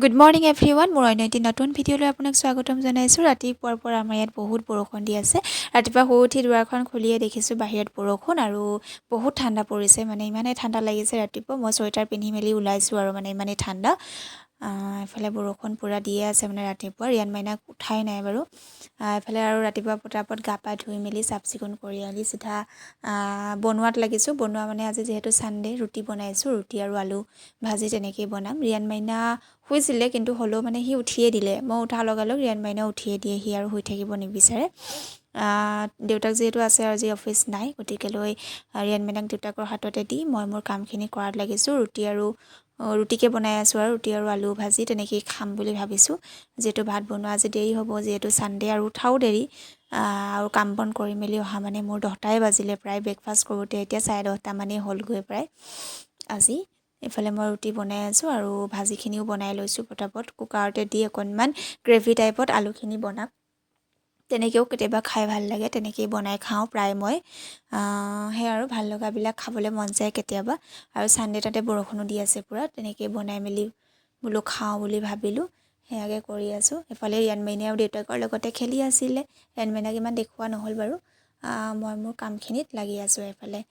Good morning everyone, মোৰ অন্য এটি নতুন ভিডিঅ'লৈ আপোনাক স্বাগতম জনাইছোঁ। ৰাতিপুৱাৰ পৰা আমাৰ ইয়াত বহুত বৰষুণ দি আছে। ৰাতিপুৱা শুই উঠি দুৱাৰখন খুলিয়ে দেখিছোঁ বাহিৰত বৰষুণ আৰু বহুত ঠাণ্ডা পৰিছে। মানে ইমানেই ঠাণ্ডা লাগিছে, ৰাতিপুৱা মই চুৱেটাৰ পিন্ধি মেলি ওলাইছোঁ আৰু মানে ইমানেই ঠাণ্ডা। এইফালে বৰষুণ পূৰা দিয়ে আছে, মানে ৰাতিপুৱা ৰিয়ান মাইনাক উঠাই নাই বাৰু। এইফালে আৰু ৰাতিপুৱা পটাপট গা পা ধুই মেলি চাফ চিকুণ কৰি আনি চিধা বনোৱাত লাগিছোঁ। বনোৱা মানে আজি যিহেতু ছানডে, ৰুটি বনাইছোঁ। ৰুটি আৰু আলু ভাজি তেনেকেই বনাম। ৰিয়ান মাইনা শুইছিলে, কিন্তু হ'লেও মানে সি উঠিয়ে দিলে। মই উঠাৰ লগালগ ৰিয়ান মাইনা উঠিয়ে দিয়ে, সি আৰু শুই থাকিব নিবিচাৰে। দেউতাক যিহেতু আছে আৰু আজি অফিচ নাই, গতিকেলৈ ৰিয়ান মাইনাক দেউতাকৰ হাততে দি মই মোৰ কামখিনি কৰাত লাগিছোঁ। ৰুটি আৰু ৰুটিকে বনাই আছোঁ আৰু ৰুটি আৰু আলু ভাজি তেনেকেই খাম বুলি ভাবিছোঁ। যিহেতু ভাত বনোৱা আজি দেৰি হ'ব, যিহেতু ছানডে আৰু উঠাও দেৰি আৰু কাম বন কৰি মেলি অহা মানে মোৰ 10টাই বাজিলে প্ৰায়। ব্ৰেকফাষ্ট কৰোঁতে এতিয়া 10:30মানেই হ'লগৈ প্ৰায় আজি। এইফালে মই ৰুটি বনাই আছোঁ আৰু ভাজিখিনিও বনাই লৈছোঁ পটাপট। কুকাৰতে দি অকণমান গ্ৰেভি টাইপত আলুখিনি বনাম। তেনেকৈও কেতিয়াবা খাই ভাল লাগে, তেনেকেই বনাই খাওঁ প্ৰায় মই। সেই আৰু ভাল লগাবিলাক খাবলৈ মন যায় কেতিয়াবা। আৰু ছানডে, তাতে বৰষুণো দি আছে পূৰা, তেনেকেই বনাই মেলি বোলো খাওঁ বুলি ভাবিলোঁ, সেয়াকে কৰি আছোঁ। এইফালে ৰিয়ান মাইনাও দেউতাকৰ লগতে খেলি আছিলে। ৰিয়ান মাইনাক ইমান দেখুওৱা নহ'ল বাৰু। মই মোৰ কামখিনিত লাগি আছোঁ। এইফালে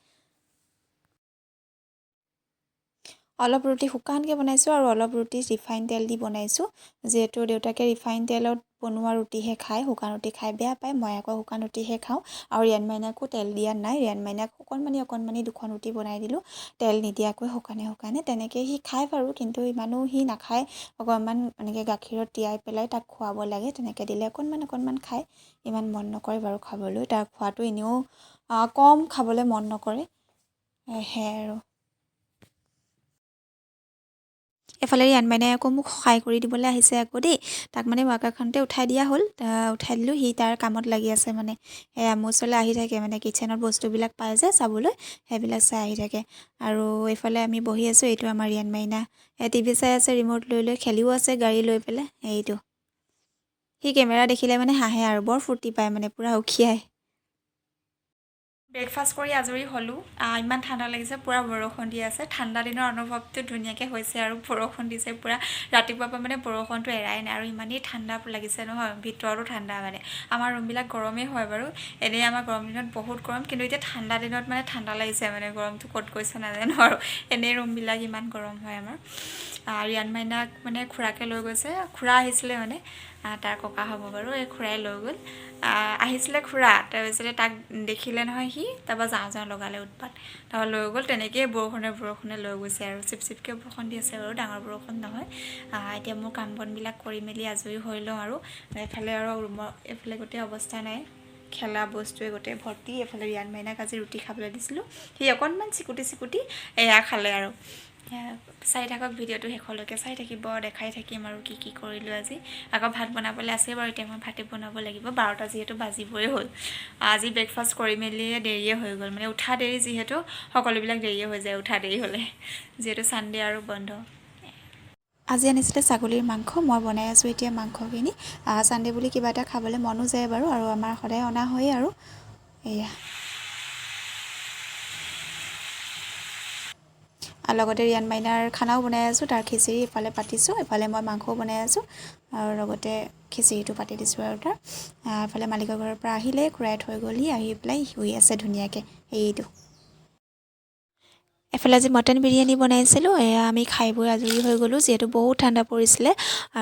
অলপ ৰুটি শুকানকৈ বনাইছোঁ আৰু অলপ ৰুটি ৰিফাইন তেল দি বনাইছোঁ। যিহেতু দেউতাকে ৰিফাইন তেলত বনোৱা ৰুটিহে খায়, শুকান ৰুটি খাই বেয়া পায়। মই আকৌ শুকান ৰুটিহে খাওঁ। আৰু ৰিয়ান মাইনাকো তেল দিয়া নাই। ৰিয়ান মাইনাক অকণমানি অকণমানি দুখন ৰুটি বনাই দিলোঁ তেল নিদিয়াকৈ, শুকানে শুকানে। তেনেকৈ সি খায় বাৰু, কিন্তু ইমানো সি নাখায়। অকণমান এনেকৈ গাখীৰত তিয়াই পেলাই তাক খুৱাব লাগে। তেনেকৈ দিলে অকণমান অকণমান খায়, ইমান মন নকৰে বাৰু খাবলৈ। তাৰ খোৱাটো এনেও কম, খাবলৈ মন নকৰে, সেয়াই আৰু। এফালে ৰিয়ান মাইনাই আকৌ মোক সহায় কৰি দিবলৈ আহিছে আকৌ দেই। তাক মানে ৱাকাৰখনতে উঠাই দিয়া হ'ল, উঠাই দিলোঁ। সি তাৰ কামত লাগি আছে। মানে সেয়া মোৰ ওচৰলৈ আহি থাকে, মানে কিটচেনত বস্তুবিলাক পাই যে চাবলৈ, সেইবিলাক চাই আহি থাকে। আৰু এইফালে আমি বহি আছোঁ। এইটো আমাৰ ৰিয়ান মাইনা, টিভি চাই আছে ৰিম'ট লৈ লৈ, খেলিও আছে গাড়ী লৈ পেলাই। এইটো সি কেমেৰা দেখিলে মানে হাঁহে আৰু বৰ ফূৰ্তি পায়, মানে পূৰা উখিয়াই। ব্ৰেকফাষ্ট কৰি আজৰি হ'লোঁ। ইমান ঠাণ্ডা লাগিছে, পূৰা বৰষুণ দি আছে। ঠাণ্ডা দিনৰ অনুভৱটো ধুনীয়াকৈ হৈছে আৰু বৰষুণ দিছে পূৰা ৰাতিপুৱাৰ পৰা, মানে বৰষুণটো এৰাই নাই। আৰু ইমানেই ঠাণ্ডা লাগিছে নহয়, ভিতৰতো ঠাণ্ডা। মানে আমাৰ ৰুমবিলাক গৰমেই হয় বাৰু এনেই, আমাৰ গৰম দিনত বহুত গৰম, কিন্তু এতিয়া ঠাণ্ডা দিনত মানে ঠাণ্ডা লাগিছে। মানে গৰমটো ক'ত গৈছে নাজানো আৰু। এনেই ৰুমবিলাক ইমান গৰম হয় আমাৰ। ৰিয়ান মাইনাক মানে খুৰাকে লৈ গৈছে। খুৰা আহিছিলে, মানে তাৰ ককা হ'ব বাৰু, এই খুৰাই লৈ গ'ল। আহিছিলে খুৰা, তাৰপিছতে তাক দেখিলে নহয় সি, তাৰপৰা যাওঁ যাওঁ লগালে উৎপাত, তাৰপৰা লৈ গ'ল। তেনেকেই বৰষুণে বৰষুণে লৈ গৈছে আৰু চিপ চিপকৈ বৰষুণ দি আছে বাৰু, ডাঙৰ বৰষুণ নহয়। এতিয়া মোৰ কাম বনবিলাক কৰি মেলি আজৰি হৈ লওঁ। আৰু এইফালে আৰু ৰুমৰ এইফালে গোটেই অৱস্থা নাই, খেলা বস্তুৱে গোটেই ভৰ্তি। এইফালে ৰিয়ান মাইনাক আজি ৰুটি খাবলৈ দিছিলোঁ, সি অকণমান চিকুটি চিকুটি এয়া খালে। আৰু চাই থাকক ভিডিঅ'টো, শেষলৈকে চাই থাকিব, দেখাই থাকিম আৰু কি কি কৰিলোঁ আজি। আকৌ ভাত বনাবলৈ আছে বাৰু, এতিয়া মই ভাতে বনাব লাগিব। 12টা যিহেতু বাজিবই হ'ল। আজি ব্ৰেকফাষ্ট কৰি মেলিয়ে দেৰিয়ে হৈ গ'ল, মানে উঠা দেৰি যিহেতু, সকলোবিলাক দেৰিয়ে হৈ যায় উঠা দেৰি হ'লে, যিহেতু ছানডে আৰু বন্ধ। আজি আনিছিলে ছাগলীৰ মাংস, মই বনাই আছোঁ এতিয়া মাংসখিনি। ছানডে বুলি কিবা এটা খাবলৈ মনো যায় বাৰু, আৰু আমাৰ সদায় অনা হয়েই আৰু। এয়া আৰু লগতে ৰিয়ান মাইনাৰ খানাও বনাই আছোঁ, তাৰ খিচিৰি ইফালে পাতিছোঁ, ইফালে মই মাংসও বনাই আছোঁ আৰু লগতে খিচিৰিটো পাতি দিছোঁ। আৰু তাৰ এফালে মালিকৰ ঘৰৰ পৰা আহিলে, খুৰাই থৈ গ'লহি, আহি পেলাই শুই আছে ধুনীয়াকৈ এইটো। এফালে আজি মটন বিৰিয়ানী বনাইছিলোঁ, এয়া আমি খাই বৈ আজৰি হৈ গ'লোঁ, যিহেতু বহুত ঠাণ্ডা পৰিছিলে।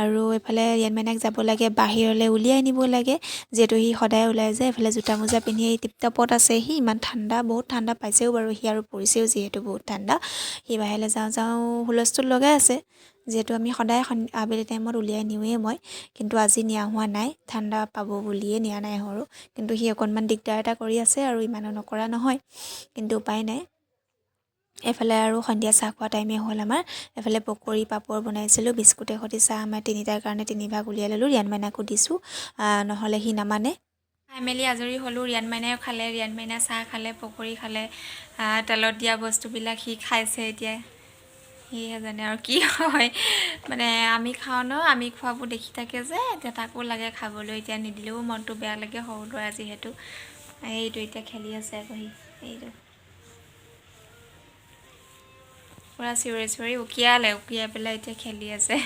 আৰু এইফালে ৰিয়ান মাইনাক যাব লাগে, বাহিৰলৈ উলিয়াই নিব লাগে, যিহেতু সি সদায় ওলাই যায়। এইফালে জোতা মোজা পিন্ধি টিপ টপত আছে সি। ইমান ঠাণ্ডা, বহুত ঠাণ্ডা পাইছেও বাৰু সি, আৰু পৰিছেও যিহেতু বহুত ঠাণ্ডা। সি বাহিৰলৈ যাওঁ যাওঁ হুলস্থুল লগাই আছে। যিহেতু আমি সদায় আবেলি টাইমত উলিয়াই নিওঁৱেই মই, কিন্তু আজি নিয়া হোৱা নাই, ঠাণ্ডা পাব বুলিয়ে নিয়া নাই আৰু। কিন্তু সি অকণমান দিগদাৰ এটা কৰি আছে আৰু, ইমানো নকৰা নহয়, কিন্তু উপায় নাই। এইফালে আৰু সন্ধিয়া চাহ খোৱা টাইমেই হ'ল আমাৰ। এইফালে পকৰি পাপৰ বনাইছিলোঁ, বিস্কুটে সৈতে চাহ আমাৰ তিনিটাৰ কাৰণে তিনিভাগ উলিয়াই ল'লোঁ। ৰিয়ান মাইনাকো দিছোঁ, নহ'লে সি নামানে। খাই মেলি আজৰি হ'লোঁ। ৰিয়ান মাইনায়ো খালে, ৰিয়ান মাইনা চাহ খালে, পকৰি খালে, তেলত দিয়া বস্তুবিলাক সি খাইছে। এতিয়া সিহে জানে আৰু কি হয়। মানে আমি খাওঁ ন, আমি খোৱাবোৰ দেখি থাকে যে, এতিয়া তাকো লাগে খাবলৈ। এতিয়া নিদিলেও মনটো বেয়া লাগে, সৰু ল'ৰা যিহেতু। এইটো এতিয়া খেলি আছে আকৌ সি, এইটো পূৰা চিঞৰি চিঞৰি উকিয়ালে, উকিয়াই পেলাই এতিয়া খেলি আছে।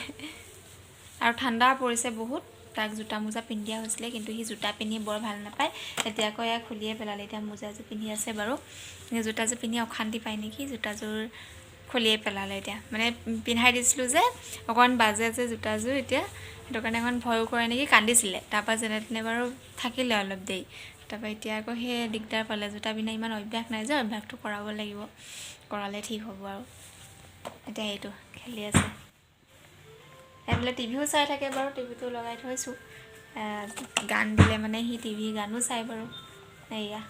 আৰু ঠাণ্ডা পৰিছে বহুত। তাক জোতা মোজা পিন্ধি দিয়া হৈছিলে, কিন্তু সি জোতা পিন্ধি বৰ ভাল নাপায়। এতিয়া আকৌ এয়া খুলিয়ে পেলালে। এতিয়া মোজা এযোৰ পিন্ধি আছে বাৰু। জোতাযোৰ পিন্ধি অশান্তি পায় নেকি, জোতাযোৰ খুলিয়ে পেলালে। এতিয়া মানে পিন্ধাই দিছিলোঁ যে অকণমান বাজে যে জোতাযোৰ, এতিয়া সেইটো কাৰণে অকণমান ভয়ো কৰে নেকি, কান্দিছিলে। তাৰপৰা যেনে তেনে বাৰু থাকিলে অলপ দেৰি। তাৰপৰা এতিয়া আকৌ সেই দিগদাৰ পালে, জোতা পিন্ধা ইমান অভ্যাস নাই যে, অভ্যাসটো কৰাব লাগিব, কৰালে ঠিক হ'ব আৰু। এতিয়া এইটো খেলি আছে। এইফালে টিভিও চাই থাকে বাৰু, টিভিটো লগাই থৈছোঁ। গান দিলে মানে সি টিভি গানো চাই বাৰু। এয়া।